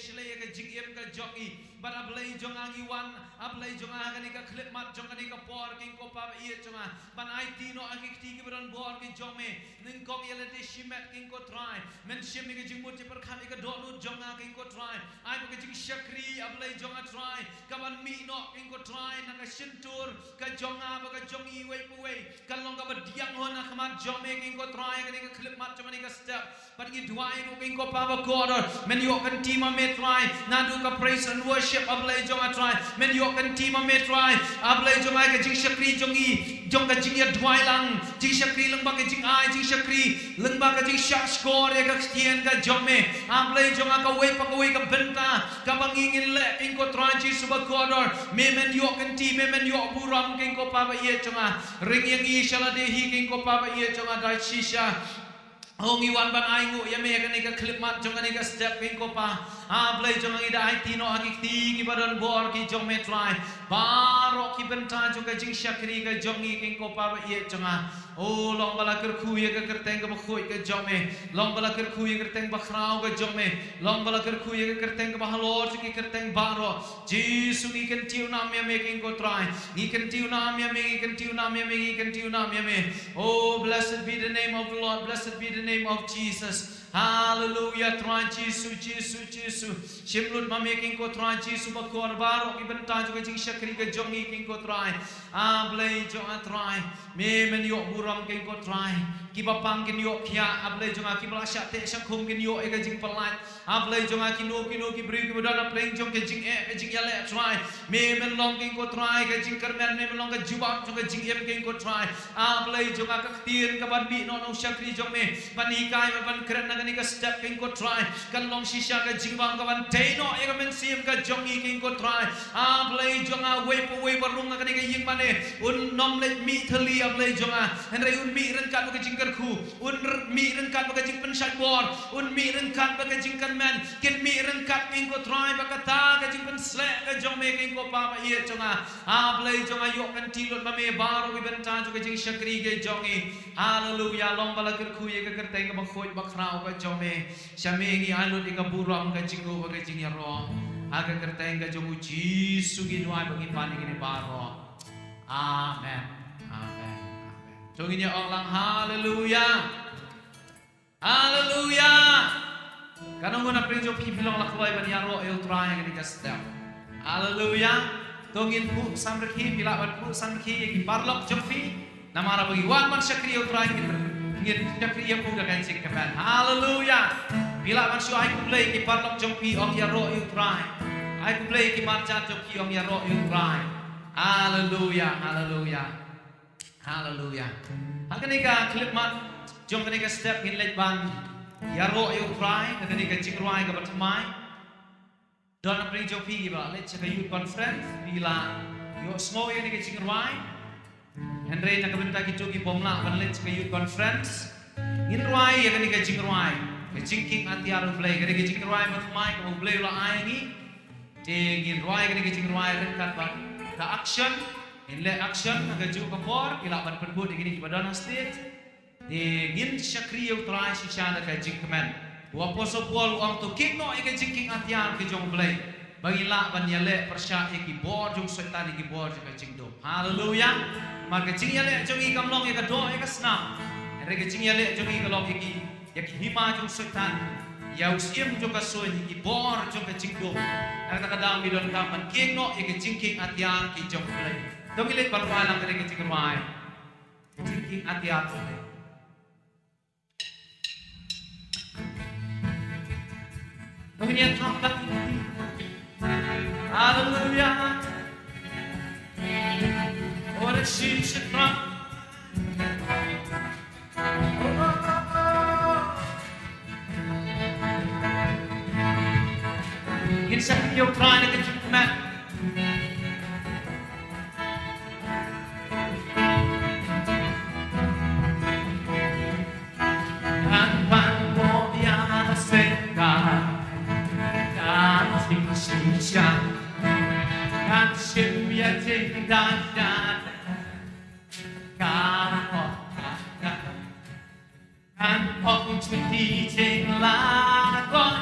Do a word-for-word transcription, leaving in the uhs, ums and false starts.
shlei ïa ka jingim ka jong ngi. Bad A Blei jong nga ngi wan, A Blei jong nga ha kane ka khyllipmat jong kane ka por, King Kpa ba ïeit jong nga, ban aiti noh ïa ki kti kiba don bor ki jong me. Nyngkong ïa lade shimet King Ko Trai, men shim ïa ka jingmut jingpyrkhat ïa ka dohnud jong nga King Ko Trai. Ai ba ka jingshakri A Blei jong nga Trai, ka ban mih noh King Ko Trai na ka shyntur ka jong nga bad ka jong ngi uwei pa uwei. Kan long kaba diang hon ha khmat jong me King Ko Trai, kane ka khyllipmat jong kane ka step. Bad ngi duwai ruh King Ko Pa bakordor, men ïoh kynti ma me Trai, naduh ka praise and worship A Blei jong nga Trai. Men ïoh kynti ma me Trai, A Blei jong nga, ka jingshakri jong ngi, jong ka jingïaduwai lang, jingshakri lyngba ka jingai, jingshakri lyngba ka jingshahshkor ïa ka ktien ka jong me. A Blei jong nga, kawei pa kawei ka bynta kaba ngi ngin leh King Ko Trai Jisu bakordor, me men ïoh kynti, me men ïoh burom King Ko Pa ba ïeit jong nga. Ring ïa ngi sha lade hi King Ko Pa ba ïeit jong nga da shisha. Oh, ngi wan ban ainguh ïa me ha kane ka khyllipmat jong kane ka step King Ko Pa. A Blei jong nga, ngi da aiti noh ha ki kti kiba don bor ki jong me Trai, baroh ki bynta jong ka jingshakri ka jong ngi King Ko Pa ba ïeit jong nga. Oh, long ba la kyrkhu ïa ka kyrteng kaba khuid ka jong me, long ba la kyrkhu ïa ka kyrteng bakhraw ka jong me, long ba la kyrkhu ïa ka kyrteng kaba halor jong ki kyrteng baroh. Jisu, ngi kyntiew nam ïa me King Ko Trai, ngi kyntiew nam ïa me, ngi kyntiew nam ïa me, ngi kyntiew nam ïa me. Oh, blessed be the name of the Lord, blessed be the name of Jesus. Hallelujah, Trai Jisu, Jisu, Jisu. Shim lut ma me King Ko Trai Jisu bakordor, baroh ki bynta jong ka jingshakri ka jong ngi King Ko Trai. A Blei jong nga Trai, me men ïoh burom King Ko Trai. Kiba pang kin ïoh khiah, A Blei jong nga, kiba la shah teh shah khum kin ïoh ïa ka jingpyllait. A Blei jong nga, kino kino ki briew kiba don ha pdeng jong ka jingeh ka jingïaleh Trai, me men long King Ko Trai ka jingkyrmen, me men long ka jubab jong ka jingim King Ko Trai. A Blei jong nga, ka ktien kaban mih noh na u shakri jong me, ban hikai, ban kren na kane ka step King Ko Trai, kan long shisha ka jingbam kaban tei noh ïa ka mynsiem ka jong ngi King Ko Trai. A Blei jong nga, uwei pa uwei ba rung ha kane ka ïing mane un nym leit mih thylli A Blei jong nga, hynrei un mih ryngkat bad ka jingkyrkhu, un r-, mih ryngkat bad ka jingpynshait bor, un mih ryngkat bad ka jingkyrmen, kin mih ryngkat King Ko Trai bad kata ka jingpynsleh ka jong me King Ko Pa ba ïeit jong nga. A Blei jong nga, ïoh kynti lut ma me baroh ki bynta jong ka jingshakri ka jong ngi. Hallelujah, long ba la kyrkhu ïa ka kyrteng kaba khuid bakhraw ka jong me, sha me ngi ai lut ïa ka burom, ka jingngooh bad ka jingïaroh. Ha ka kyrteng ka jong u Jisu ngi duwai bad ngi pan ïa kine baroh. Amen. Amen. Amen. To ngin ïa ong lang hallelujah. Hallelujah. Katno ngut na pdeng jong phi phi long la kloi ban ïaroh ïa u Trai ha kane ka step? Hallelujah. To ngin buh samrkhie, phi lah ban buh samrkhie ïa ki paralok jong phi. Namar ba ngi wan ban shakri ïa u Trai, ngin, ngin shakri ïa u da ka jingkmen. Hallelujah. Phi lah ban shu ai khublei ïa ki paralok jong phi, ong ïaroh ïa u Trai. Ai khublei ïa ki marjan jong phi, ong ïaroh ïa u Trai. Hallelujah, hallelujah. Hallelujah. Ha kane ka khyllipmat jong kane ka step ngin leit ban ïaroh ïa u Trai ha kane ka jingrwai kaba thymmai. Don na pdeng jong phi kiba la leit sha ka youth conference, phi la ïohsngew ïa kane ka jingrwai. Hynrei na ka bynta kito ki bym lah ban leit sha ka youth conference, ngin rwai ïa kane ka jingrwai, ka jingkieng atiar U Blei, kane ka jingrwai ba thymmai kaba U Blei u la ai ngi. Te ngin rwai kane ka jingrwai ryngkat bad ka action. Ngin leh action ha kajuh ka por, phi lah ban pynbud ïa kine kiba don ha stage. Te ngin shakri ïa u Trai shisha da ka jingkmen. U Apostol Paul u ong to kieng noh ïa ka jingkieng atiar ka jong U Blei, ba ngin lah ban ïaleh pyrshah ïa ki bor jong Soitan, ïa ki bor jong ka jingdum. Hallelujah. Namar ka jingïaleh jong ngi kam long ïa ka doh ïa ka snam, hynrei ka jingïaleh jong ngi ka long ïa ki, ïa ki hima jong Soitan, ïa u syiem jong ka suiñ, ïa ki bor jong ka jingdum. Nangta ka daw ngi donkam ban kieng noh ïa ka jingkieng atiar ka jong U Blei. To ngin leit ban rwai lang kane ka jingrwai, ka jingkieng atiar U Blei. Hallelujah. What a sheep should run. Ngin sa ïoh trai na ka jingkmen. Kan pan mo ya seka, kan sing sing sha, kan shim ya jing da da, kan ho ka ka, kan pok chuti jing la kon